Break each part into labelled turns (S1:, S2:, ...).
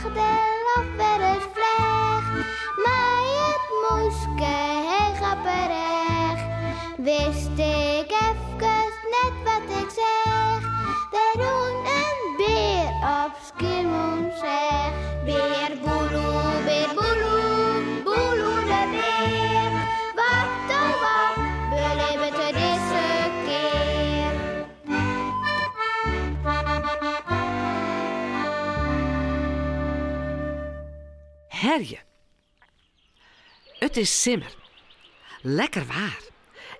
S1: De loft wer ris fleach. Mei it mûske heech op 'e rêch. Wist ik efkes net wat ik seach. Der rûn in bear op Skiermûntseach. Bear Boeloe, bear Boeloe, Boeloe de bear. Wat oh wat belibbet er dizze kear?
S2: Herje. It is simmer. Lekker waar.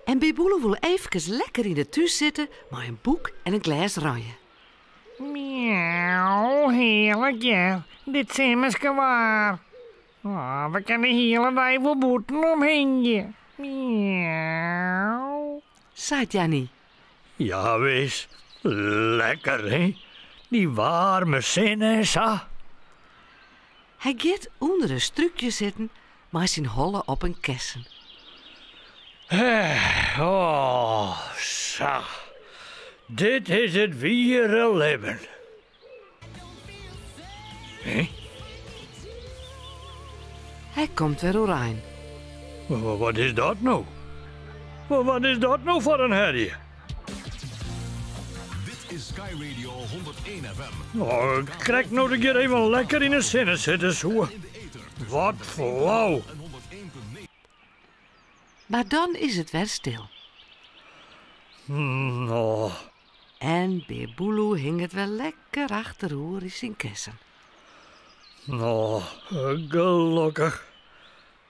S2: En Bear Boeloe wol eefkes lekker yn de tún sitte mei in boek en in glês ranje.
S3: Miauw, hearlik hear, dit simmerske waar. Oh, we kinne de hiele dei wol bûten omhingje. Miauw.
S2: Seit Janny.
S4: Jawis, lekker hè, dy waarme sinne en sa.
S2: Hy giet ûnder in strúkje sitten mei syn holle op in kessen.
S4: Oh, sa. Dit is it wiere libben. Hè?
S2: Hy komt wer oerein.
S4: Wat is dat no? Wat is dat no foar in herje?
S5: Dit is Sky Radio 101 FM.
S4: Oh, krekt no't ik hjir even lekker yn 'e sinne sitte soe. Wat flau.
S2: Mar dan is it wer stil.
S4: No.
S2: En Bear Boeloe hinget wer lekker achteroer yn syn kessen.
S4: No, gelokkich.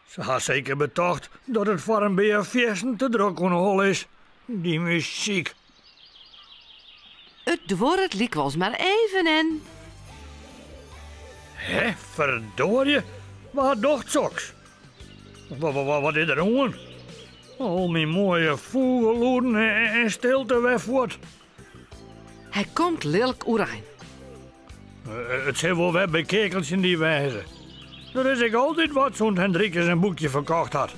S4: Se ha seker betocht dat it foar in bear fiersten te drok oan 'e holle is, dy muzyk.
S2: It duorret lykwols mar even en.
S4: Hè, ferdoarje, wa docht soks? Wat is der oan? Al myn moaie fûgellûden en stilte wer fuort.
S2: Hy komt lilk oerein.
S4: It sil wol wer by Keakeltsje-en-dy wêze. Der is ek altyd wat sûnt Hendrikus in boekje ferkocht hat.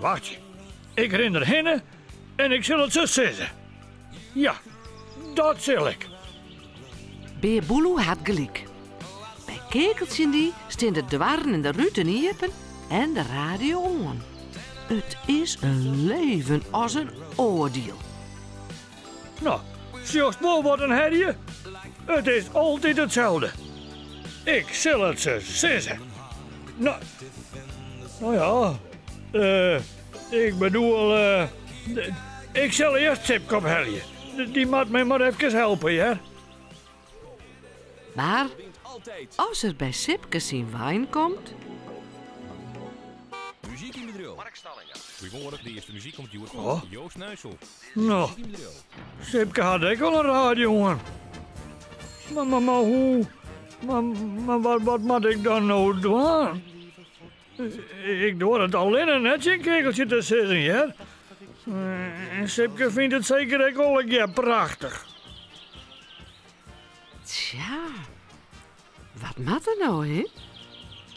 S4: Wachtsje, ik rin der hinne en ik sil it se sizze. Ja, dat sil ik.
S2: Bear Boeloe hat gelyk. By Keakeltsje-en-dy stean de doarren en de ruten iepen en de radio oan. It is in leven as in oardiel.
S4: No, sjochst wol wat in herje? It is altyd itselde. Ik sil it se sizze. No, no ja, ik bedoel, ik sil earst Sipke ophelje. Dy moat my mar efkes helpe, hear.
S2: Mar as er by Sipke syn wein komt.
S5: Muzyk yn bedriuw. Mark Stallinga. Goeiemoarn, de earste muzyk komt hjoed fan
S4: oh.
S5: Joost Nuisel.
S4: No, Sipke hat ek al in radio oan. Mar, mar, mar hoe... Mar, mar wat, wat moat ik dan no dwaan? Ik doar it allinne net tsjin Keakeltsje te sizzen, hear. En Sipke fynt it seker ek allegear prachtich.
S2: Tsja, wat moat er no, hè?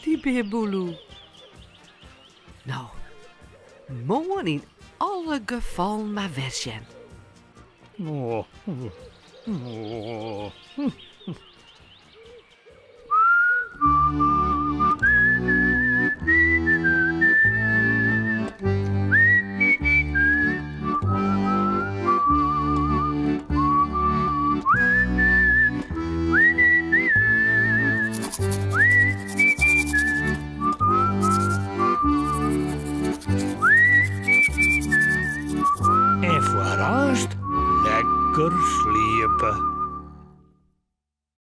S2: Dy Bear Boeloe. No, moarn yn alle gefallen mar wer sjen.
S4: Oh, oh. En foar aanst lekker sliepe.